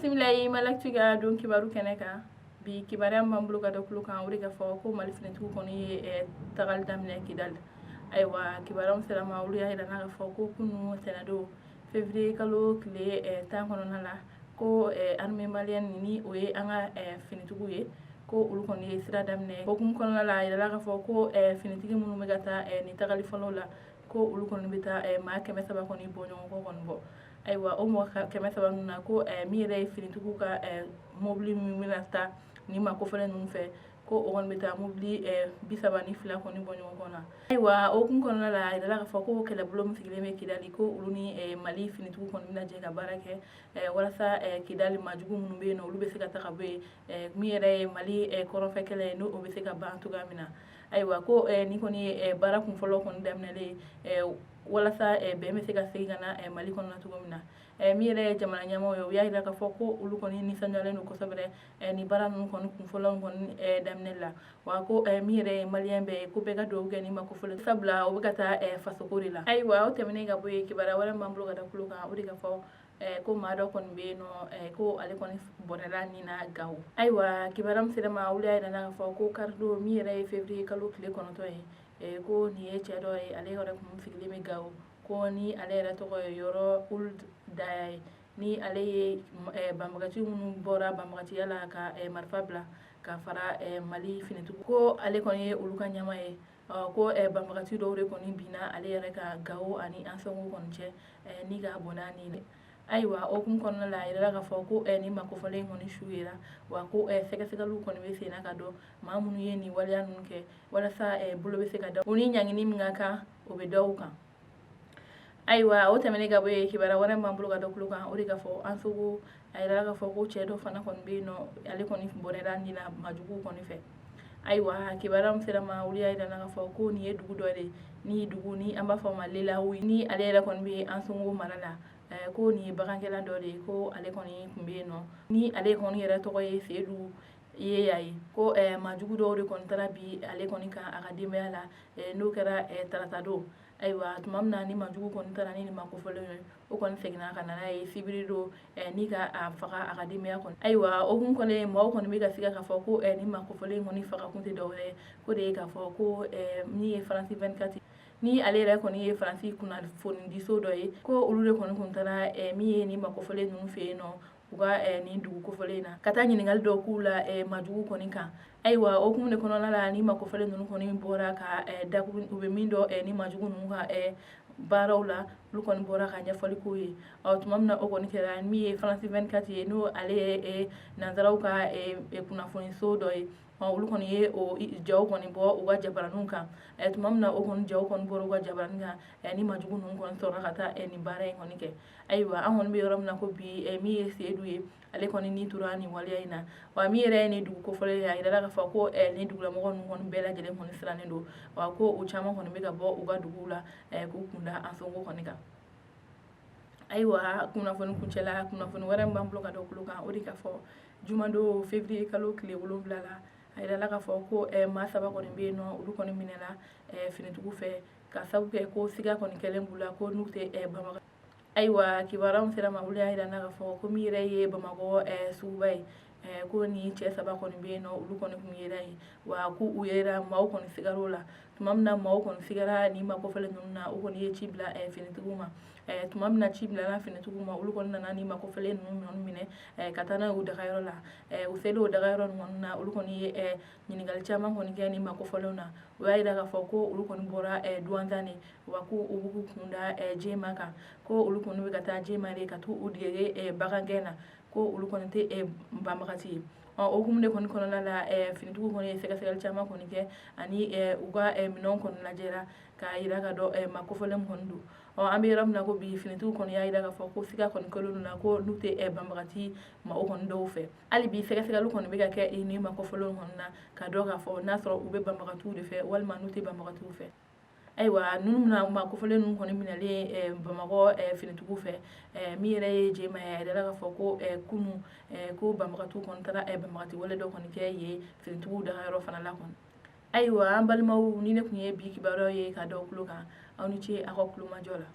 Bisimila ye Malactu ka don kibaru kɛnɛ kan. Bi kibaruya min b'an bolo ka da tulo kan, o de ka fɔ ko Mali finitigiw kɔni ye tagali daminɛ Kidali. Ayiwa, kibaruya min sera ma, olu y'a jira k'a fɔ ko kunun tɛnɛndon, février kalo tile 10 kɔnɔna la, ko armée malienne, ni o ye an ka finitigiw ye, ko olu kɔni ye sira daminɛ. Hokumu kɔnɔna la, a yirala k'a fɔ ko finitigi minnu bɛ ka taa nin tagali fɔlɔ la, ko olu kɔni bɛ taa maa 300 kɔni bɔ ɲɔgɔn kɔ kɔni bɔ. Ayiwa, o mɔgɔ 300 ninnu na, ko min yɛrɛ ye finitigiw ka mobili min bɛna taa nin maa kofɔlen ninnu fɛ, ko o kɔni bɛ taa mobili 32 kɔni bɔ ɲɔgɔn kɔ na. Ayiwa, o hukumu kɔnɔna la, a yirala k'a fɔ ko kɛlɛbolo min sigilen bɛ Kidali, ko olu ni Mali finitigiw kɔni bɛna jɛ ka baara kɛ walasa Kidali maajugu minnu bɛ yen nɔ, olu bɛ se ka ta ka bɔ yen, min yɛrɛ ye Mali kɔrɔnfɛ kɛlɛ ye, n'o bɛ se ka ban cogoya min na. Ayiwa, ko nin kɔni ye baara kunfɔlɔ kɔni daminɛlen ye walasa bɛn bɛ se ka segin ka na Mali kɔnɔna cogo min na. Min yɛrɛ ye jamana ɲɛmaaw ye, u y'a jira k'a fɔ ko olu kɔni nisɔndiyalen don kosɛbɛ nin baara ninnu kɔni kunfɔlɔ kɔni daminɛ la. Wa ko min yɛrɛ ye malien bɛɛ ye, ko bɛɛ ka dugawu kɛ nin ma kofɔlen, sabula o bɛ ka taa fasoko de la. Ayiwa, o tɛmɛnen ka bɔ yen, kibaruya wɛrɛ b'an bolo ka da tulo kan, o de ka fɔ ko maa dɔ kɔni bɛ yen nɔ, ko ale kɔni bɔnɛla nin na Gawo. Ayiwa, kibaruya min sera ma, olu y'a jira k'a fɔ ko karidon, min yɛrɛ ye février kalo tile 9 ye, ko nin ye cɛ dɔ ye, ale yɛrɛ kun sigilen bɛ Gawo, ko ni ale yɛrɛ tɔgɔ ye Yɔrɔ Ould Daya ye, ni ale ye banbagaci minnu bɔra banbagaciya la ka marifa bila ka fara Mali finitigiw, ko ale kɔni ye olu ka ɲɛmaa ye. Ko banbagaci dɔw de kɔni binna ale yɛrɛ ka Gawo ani Ansongo kɔni cɛ ni ka bɔnna ni. Ayiwa, o hukumu kɔnɔna la, a yirala k'a fɔ ko nin maa kofɔlen kɔni su yera, wa ko sɛgɛsɛgɛliw kɔni bɛ sen na ka dɔn maa minnu ye nin waleya ninnu kɛ, walasa bolo bɛ se ka da u ni ɲangini min ka kan, o bɛ da u kan. Ayiwa, o tɛmɛnen ka bɔ yen, kibaruya wɛrɛ b'an bolo ka da tulo kan, o de ka fɔ Ansongo, a yirala k'a fɔ ko cɛ dɔ fana kɔni bɛ yen nɔ, ale kɔni bɔnɛra nin na maajuguw kɔni fɛ. Ayiwa, kibaruya min sera ma, olu y'a jira k'a fɔ ko nin ye dugu dɔ de ni dugu ni an b'a fɔ a ma Lelawu, ni ale yɛrɛ kɔni bɛ Ansongo mara la, ko nin ye bagankɛla dɔ de ye, ko ale kɔni tun bɛ yen nɔ, ni ale kɔni yɛrɛ tɔgɔ ye Sedu ye y'a ye, ko maajugu dɔw de kɔni taara bi ale kɔni kan a ka denbaya la, n'o kɛra tarata don. Ayiwa, tuma min na ni maajugu kɔni taara ni nin maa kofɔlen ye, o kɔni seginna ka na n'a ye sibiri don ni ka a faga a ka denbaya kɔnɔ. Ayiwa, o kun kɔni, maaw kɔni bɛ ka siga k'a fɔ ko nin maa kofɔlen kɔni faga kun tɛ dɔwɛrɛ ye, ko de ye k'a fɔ ko min ye Faransi 24, ni ale yɛrɛ kɔni ye Faransi kunnafonidiso dɔ ye, ko olu de kɔni kun taara min ye nin maa kofɔlen ninnu fɛ yen nɔ, u ka nin dugu kofɔlen in na, ka taa ɲininkali dɔw k'u la maajugu kɔni kan. Ayiwa, o hukumu de kɔnɔna la, ni maa kofɔlen ninnu kɔni bɔra ka dakuru, u bɛ min dɔn ni maajugu ninnu ka baaraw la, olu kɔni bɔra ka ɲɛfɔli k'u ye. Ɔ, tuma min na o kɔni kɛra, min ye Faransi 24 ye, n'o ale ye nansaraw ka kunnafoniso dɔ ye, olu kɔni ye o jaw kɔni bɔ u ka jabaraninw kan. Tuma min na o kɔni jaw kɔni bɔra u ka jabaranin kan, ni maajugu ninnu kɔni sɔrɔla ka taa nin baara in kɔni kɛ. Ayiwa, an kɔni bɛ yɔrɔ min na ko bi, min ye Sedu ye, ale kɔni ni tora nin waleya in na. Wa min yɛrɛ ye nin dugu kofɔlen ye, a yirala k'a fɔ ko nin dugulamɔgɔ ninnu kɔni bɛɛ lajɛlen kɔni sirannen don, wa ko u caman kɔni bɛ ka bɔ u ka duguw la k'u kunda Ansongo kɔni kan. Ayiwa, kunnafoni kuncɛla, kunnafoni wɛrɛ min b'an bolo ka da tulo kan, o de ka fɔ jumadon, février kalo tile 7 la, a yirala k'a fɔ ko maa 3 kɔni bɛ yen nɔ, olu kɔni minɛna finitigiw fɛ ka sababu kɛ ko siga kɔni kɛlen b'u la ko n'u tɛ Bamakɔ. Ayiwa, kibaruya min sera ma, olu y'a jira k'a fɔ ko min yɛrɛ ye Bamakɔ suguba ye, ko ni cɛ 3 kɔni bɛ yen nɔ, olu kɔni kun yera yen, wa ko u yera, maaw kɔni sigar'o la. Tuma min na maaw kɔni sigara nin maa kofɔlen ninnu na, u kɔni ye ci bila finitigiw ma. Tuma min na ci bilala finitigiw ma, olu kɔni nana ni maa kofɔlen ninnu kɔni minɛ ka taa n'a ye u dagayɔrɔ la. U selen o dagayɔrɔ ninnu kɔni na, olu kɔni ye ɲininkali caman kɔni kɛ nin maa kofɔlenw na. U y'a jira k'a fɔ ko olu kɔni bɔra Duwanzan de, wa ko u b'u kun da Jema kan, ko olu kɔni bɛ ka taa Jema de ka t'u dege bagangɛn na, ko olu kɔni tɛ banbagati ye. Ɔ, o hukumu de kɔni kɔnɔna la, finitigiw kɔni ye sɛgɛsɛgɛli caman kɔni kɛ, ani u ka minɛnw kɔni lajɛra k'a jira ka dɔn maa kofɔlen kɔni don. Ɔ, an bɛ yɔrɔ min na ko bi, finitigiw kɔni y'a jira k'a fɔ ko siga kɔni kɛlen na ko n'u tɛ banbagati maaw kɔni dɔw fɛ. Hali bi sɛgɛsɛgɛli kɔni bɛ ka kɛ nin maa kofɔlenw kɔni na ka dɔn k'a fɔ n'a sɔrɔ u bɛ banbagatiw de fɛ walima n'u tɛ banbagatiw fɛ. Ayiwa, ninnu na maa kofɔlen ninnu kɔni minɛlen Bamakɔ finitigiw fɛ, min yɛrɛ ye Jema ye, a yirala k'a fɔ ko kunun ko banbagatiw kɔni taara banbagati wale dɔ kɔni kɛ yen finitigiw dagayɔrɔ fana la kɔni. Ayiwa, an balimaw, ni ne tun ye bi kibaruyaw ye ka da tulo kan, aw ni ce aw ka kulomajɔ la.